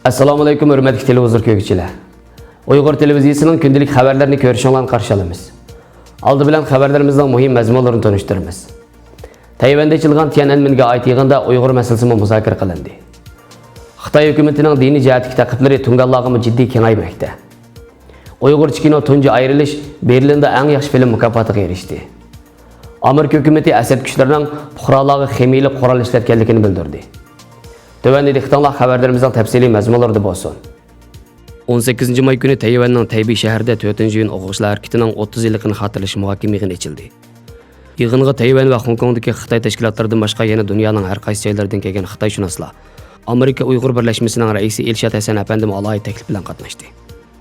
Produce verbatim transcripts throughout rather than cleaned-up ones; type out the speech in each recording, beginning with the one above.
ئەسسالامۇئەلەيكۇم، ھۆرمەتلىك تېلېۋىزور كۆرگۈچىلەر. ئۇيغۇر تېلېۋىزىيىسىنىڭ كۈندىلىك خەۋەرلىرىنى كۆرۈشۈڭلارنى قارشى ئالىمىز. ئالدى بىلەن خەۋەرلىرىمىزنىڭ مۇھىم مەزمۇنلىرىنى تونۇشتۇرىمىز. تەيۋەندە ئېچىلغان تيەنئەنمېنگە ئائىت يىغىندا ئۇيغۇر مەسىلىسىمۇ مۇزاكىرە قىلىندى. خىتاي ھۆكۈمىتىنىڭ دىنىي جەھەتتىكى تەقىبلىرى تۇڭگانلارغىمۇ جىددىي كېڭەيمەكتە. ئۇيغۇرچە كىنو تۇنجى ئايرىلىش بېرلىندا ئەڭ ياخشى فىلىم مۇكاپاتىغا ئېرىشتى. ئامېرىكا ھۆكۈمىتى ئەسەد كۈچلىرىنىڭ پۇقرالارغا خىمىيەلىك قورال ئىشلەتكەنلىكىنى بىلدۈردى. تۆۋەندە دىققىتىڭلار خەۋەرلىرىمىزنىڭ تەپسىلىي مەزمۇنلىرىدا بولسۇن. ئون سەككىزىنچى ماي كۈنى تەيۋەننىڭ تەيبېي شەھىرىدە تۆتىنچى ئىيۇن ئوقۇغۇچىلار ھەرىكىتىنىڭ ئوتتۇز يىللىقىنى خاتىرىلەش مۇھاكىمە يىغىنى ئېچىلدى. يىغىنغا تەيۋەن ۋە خوڭكوڭدىكى خىتاي تەشكىلاتلىرىدىن باشقا يەنە دۇنيانىڭ ھەر قايسى جايلىرىدىن كەلگەن خىتايشۇناسلار، ئامېرىكا ئۇيغۇر بىرلەشمىسىنىڭ رەئىسى ئىلشات ھەسەن ئەپەندىمۇ ئالاھىدە تەكلىپ بىلەن قاتناشتى.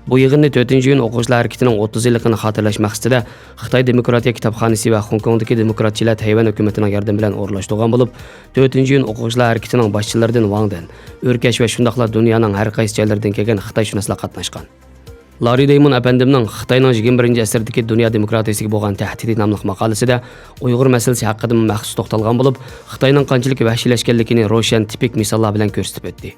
بۇ يىغىننى تۆتىنچى ئىيۇن ئوقۇغۇچىلار ھەرىكىتىنىڭ ئوتتۇز يىللىقىنى خاتىرىلەش مەقسىتىدە خىتاي دېموكراتىيە كىتابخانىسى ۋە خوڭكوڭدىكى دېموكراتچىلار تەيۋەن ھۆكۈمىتىنىڭ ياردىمى بىلەن ئورۇنلاشتۇرغان بولۇپ، تۆتىنچى ئىيۇن ئوقۇغۇچىلار ھەرىكىتىنىڭ باشچىلىرىدىن ۋاڭ دېن، ئۆركەش ۋە شۇنداقلا دۇنيانىڭ ھەر قايسى جايلىرىدىن كەلگەن خىتايشۇناسلار قاتناشقان. لاررى دەيمون ئەپەندىمنىڭ خىتاينىڭ يىگىرمە بىرىنچى ئەسىردىكى دۇنيا دېموكراتىيىسىگە بولغان تەھدىتى ناملىق ماقالىسىدە ئۇيغۇر مەسىلىسى ھەققىدىمۇ مەخسۇس توختالغان بولۇپ، خىتاينىڭ قانچىلىك ۋەھشىيلەشكەنلىكىنى روشەن تىپىك مىساللار بىلەن كۆرسىتىپ ئۆتتى.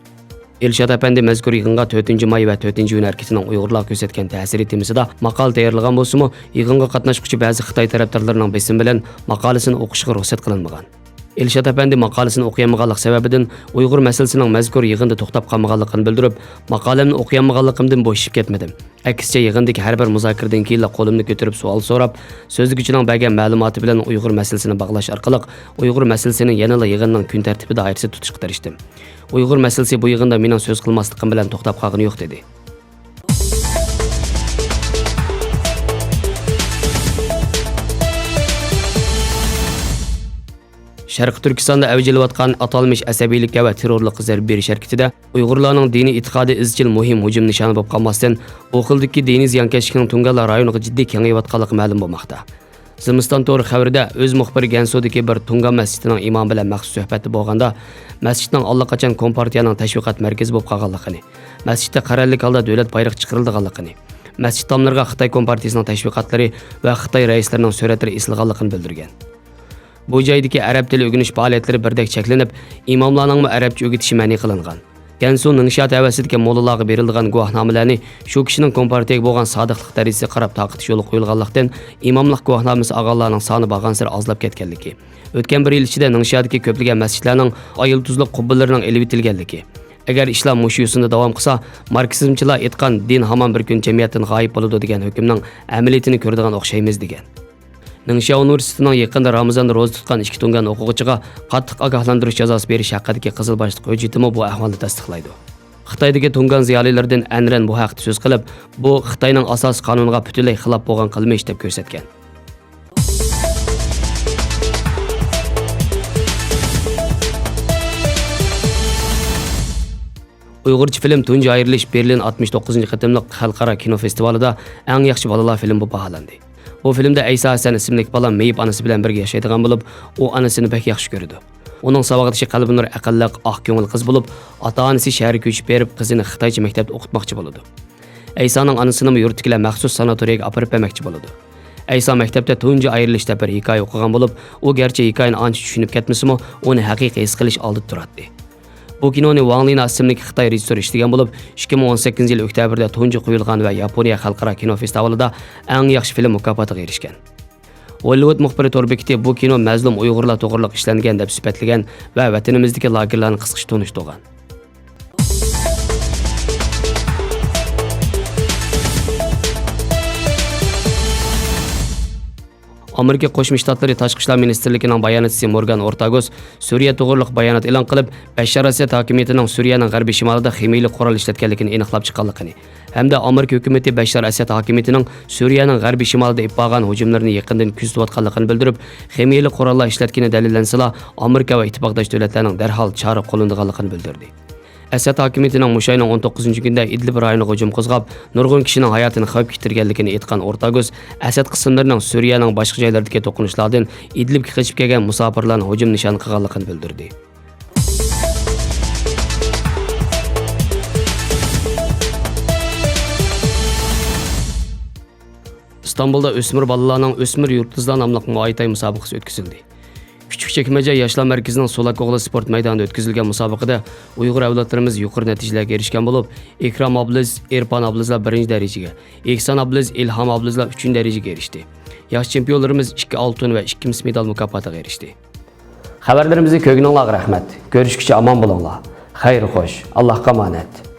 ئىلشات ئەپەندى مەزكۇر يىغىنغا تۆتىنچى ماي ۋە تۆتىنچى ئىيۇن ھەرىكىتىنىڭ ئۇيغۇرلارغا كۆرسەتكەن تەسىرى تېمىسىدا ماقالە تەييارلىغان بولسىمۇ، يىغىنغا قاتناشقۇچى بەزى خىتاي تەرەپدارلىرىنىڭ بېسىمى بىلەن ماقالىسىنى ئوقۇشىغا رۇخسەت قىلىنمىغان. ئىلشات ئەپەندى ماقالىسىنى ئوقۇيالمىغانلىق سەۋەبىدىن ئۇيغۇر مەسىلىسىنىڭ مەزكۇر يىغىندا توختاپ قالمىغانلىقىنى بىلدۈرۈپ، ماقالەمنى ئوقۇيالمىغانلىقىمدىن بوشىشىپ كەتمىدىم. ئەكسىچە، يىغىندىكى ھەر بىر مۇزاكىرىدىن كېيىنلا قولۇمنى كۆتۈرۈپ سوئال سوراپ، سۆزلىگۈچىنىڭ بەرگەن مەلۇماتى بىلەن ئۇيغۇر مەسىلىسىنى باغلاش ئارقىلىق ئۇيغۇر مەسىلىسىنى يەنىلا يىغىننىڭ كۈن تەرتىپى دائىرىسىدە تۇتۇشقا تىرىشتىم. ئۇيغۇر مەسىلىسى بۇ يىغىندا مېنىڭ سۆز قىلماسلىقىم بىلەن توختاپ قالغىنى يوق، دېدى. شەرقىي تۈركىستاندا ئەۋج ئېلىۋاتقان ئاتالمىش ئەسەبىيلىككە ۋە تېررورلۇققا زەربە بېرىش ھەرىكىتىدە ئۇيغۇرلارنىڭ دىنىي ئېتىقادى ئىزچىل مۇھىم ھۇجۇم نىشانى بولۇپ قالماستىن، بۇ خىلدىكى دىنىي زىيانكەشلىكنىڭ تۇڭگانلار رايونىغا جىددىي كېڭىيىۋاتقانلىقى مەلۇم بولماقتا. زىمىستان تورى خەۋىرىدە ئۆز مۇخبىرى گەنسۇدىكى بىر تۇڭگان مەسچىتىنىڭ ئىمامى بىلەن مەخسۇس سۆھبەتتە بولغاندا، مەسچىتنىڭ ئاللىقاچان كومپارتىيەنىڭ تەشۋىقات مەركىزى بولۇپ قالغانلىقىنى، مەسچىتتە قەرەللىك ھالدا دۆلەت بايرىقى چىقىرىلىدىغانلىقىنى، مەسچىت تاملىرىغا خىتاي كومپارتىيىسىنىڭ تەشۋىقاتلىرى ۋە خىتاي رەئىسلىرىنىڭ سۈرەتلىرى ئېسىلغانلىقىنى بىلدۈرگەن. بۇ جايدىكى ئەرەب تىلى ئۆگىنىش پائالىيەتلىرى بىردەك چەكلىنىپ، ئىماملارنىڭمۇ ئەرەبچە ئۆگىتىشى مەنئى قىلىنغان. گەنسۇ نىڭشيا تەۋەسىدىكى موللىلارغا بېرىلىدىغان گۇۋاھنامىلەرنى شۇ كىشىنىڭ كومپارتىيەگە بولغان سادىقلىق دەرىجىسىگە قاراپ تارقىتىش يولغا قويۇلغانلىقتىن، ئىماملىق گۇۋاھنامىسى ئالغانلارنىڭ سانى بارغانسېرى ئازلاپ كەتكەنلىكى، ئۆتكەن بىر يىل ئىچىدە نىڭشيادىكى كۆپلىگەن مەسچىتلەرنىڭ ئايال تۇزلۇق قۇببىلىرىنىڭ ئېلىۋېتىلگەنلىكى، ئەگەر ئىشلار مۇشۇ يوسۇندا داۋام قىلسا، ماركسىزمچىلار ئېيتقان دىن ھامان بىر كۈن جەمئىيەتتىن غايىب بولىدۇ دېگەن ھۆكۈمنىڭ ئەمەلىيىتىنى كۆرىدىغان ئوخشايمىز، دېگەن. نىڭشيا ئۇنىۋېرسىتېتىنىڭ يېقىندا رامىزاندا روزا تۇتقان ئىككى تۇڭگان ئوقۇغۇچىغا قاتتىق ئاگاھلاندۇرۇش جازاسى بېرىش ھەققىدىكى قىزىل باشلىق ھۆججىتىمۇ بۇ ئەھۋالنى تەستىقلايدۇ. خىتايدىكى تۇڭگان زىيالىيلىرىدىن ئەنرەن بۇ ھەقتە سۆز قىلىپ، بۇ خىتاينىڭ ئاساسىي قانۇنىغا پۈتۈنلەي خىلاپ بولغان قىلمىش، دەپ كۆرسەتكەن. ئۇيغۇرچە فىلىم تۇنجى ئايرىلىش بېرلىن ئاتمىش توققۇزىنچى قېتىملىق خەلقئارا كىنو فېستىۋالىدا ئەڭ ياخشى بالىلار فىلىمى بولۇپ باھالاندى. بۇ فىلىمدە ئەيسا ھەسەن ئىسىملىك بالا مېيىپ ئانىسى بىلەن بىرگە ياشايدىغان بولۇپ، ئۇ ئانىسىنى بەك ياخشى كۆرىدۇ. ئۇنىڭ ساۋاقدىشى قەلبىنۇر ئەقىللىق، ئاق كۆڭۈل قىز بولۇپ، ئاتا-ئانىسى شەھەرگە كۆچۈپ بېرىپ، قىزىنى خىتايچە مەكتەپتە ئوقۇتماقچى بولىدۇ. ئەيسانىڭ ئانىسىنىمۇ يۇرتتىكىلەر مەخسۇس ساناتورىيەگە ئاپىرىپ بەرمەكچى بولىدۇ. ئەيسا مەكتەپتە تۇنجى ئايرىلىش دەپ بىر ھېكايە ئوقۇغان بولۇپ، ئۇ گەرچە ھېكايىنى ئانچە چۈشىنىپ كەتمىسىمۇ، ئۇنى ھەقىقىي ھېس قىلىش ئالدىدا تۇراتتى. بۇ كىنونى ۋاڭ لىنا ئىسىملىك خىتاي رېژىسسورى ئىشلىگەن بولۇپ، ئىككى مىڭ ئون سەككىزىنچى يىل ئۆكتەبىردە تۇنجى قويۇلغان ۋە ياپونىيە خەلقئارا كىنو فېستىۋالىدا ئەڭ ياخشى فىلىم مۇكاپاتىغا ئېرىشكەن. ھوللىۋۇد مۇخبىرى تور بېكىتى بۇ كىنو مەزلۇم ئۇيغۇرلار توغرىلىق ئىشلەنگەن دەپ سۈپەتلىگەن ۋە ۋەتىنىمىزدىكى لاگېرلارنى قىسقىچە تونۇشتۇرغان. ئامېرىكا قوشما شتاتلىرى تاشقى ئىشلار مىنىستىرلىكىنىڭ باياناتچىسى مورگان ئورتاگوس سۈرىيە توغرىلىق بايانات ئېلان قىلىپ، بەششار ئەسەد ھاكىمىيىتىنىڭ سۈرىيەنىڭ غەربىي شىمالىدا خىمىيەلىك قورال ئىشلەتكەنلىكىنى ئېنىقلاپ چىققانلىقىنى ھەمدە ئامېرىكا ھۆكۈمىتى بەششار ئەسەد ھاكىمىيىتىنىڭ سۈرىيەنىڭ غەربىي شىمالىدا ئېلىپ بارغان ھۇجۇملىرىنى يېقىندىن كۆزىتىۋاتقانلىقىنى بىلدۈرۈپ، خىمىيەلىك قوراللار ئىشلەتكىنى دەلىللەنسىلا، ئامېرىكا ۋە ئىتتىپاقداش دۆلەتلەرنىڭ دەرھال چارە قوللىنىدىغانلىقىنى بىلدۈردى. ئەسەد ھاكىمىيىتىنىڭ مۇشۇ ئاينىڭ ئون توققۇزىنچى كۈنىدە ئىدلىب رايونىغا ھۇجۇم قوزغاپ، نۇرغۇن كىشىنىڭ ھاياتىنى خەۋپكە ئىتتۈرگەنلىكىنى ئېيتقان ئورتاگوس، ئەسەد قىسىملىرىنىڭ سۈرىيەنىڭ باشقا جايلىرىدىكى توقۇنۇشلاردىن ئىدلىبكە قېچىپ كەلگەن مۇساپىرلارنى ھۇجۇم نىشانى قىلغانلىقىنى بىلدۈردى. ئىستانبۇلدا ئۆسمۈر بالىلارنىڭ ئۆسمۈر يۇلتۇزلار ناملىق مۇئاي تاي مۇسابىقىسى ئۆتكۈزۈلدى. كۈچۈك چېكمەجە ياشلار مەركىزىنىڭ سولاك ئوغلى سپورت مەيدانىدا ئۆتكۈزۈلگەن مۇسابىقىدە ئۇيغۇر ئەۋلادلىرىمىز يۇقىرى نەتىجىلەرگە ئېرىشكەن بولۇپ، ئىكرام ئابلىز، ئېرپان ئابلىزلار بىرىنچى دەرىجىگە، ئېھسان ئابلىز، ئىلھام ئابلىزلار ئۈچىنچى دەرىجىگە ئېرىشتى. ياش چېمپىيونلىرىمىز ئىككى ئالتۇن ۋە ئىككى كۈمۈش مېدال مۇكاپاتىغا ئېرىشتى. خەۋەرلىرىمىزنى كۆرگىنىڭلارغا رەھمەت. كۆرۈشكىچە ئامان بولۇڭلار. خەير خوش. ئاللاھقا ئامانەت.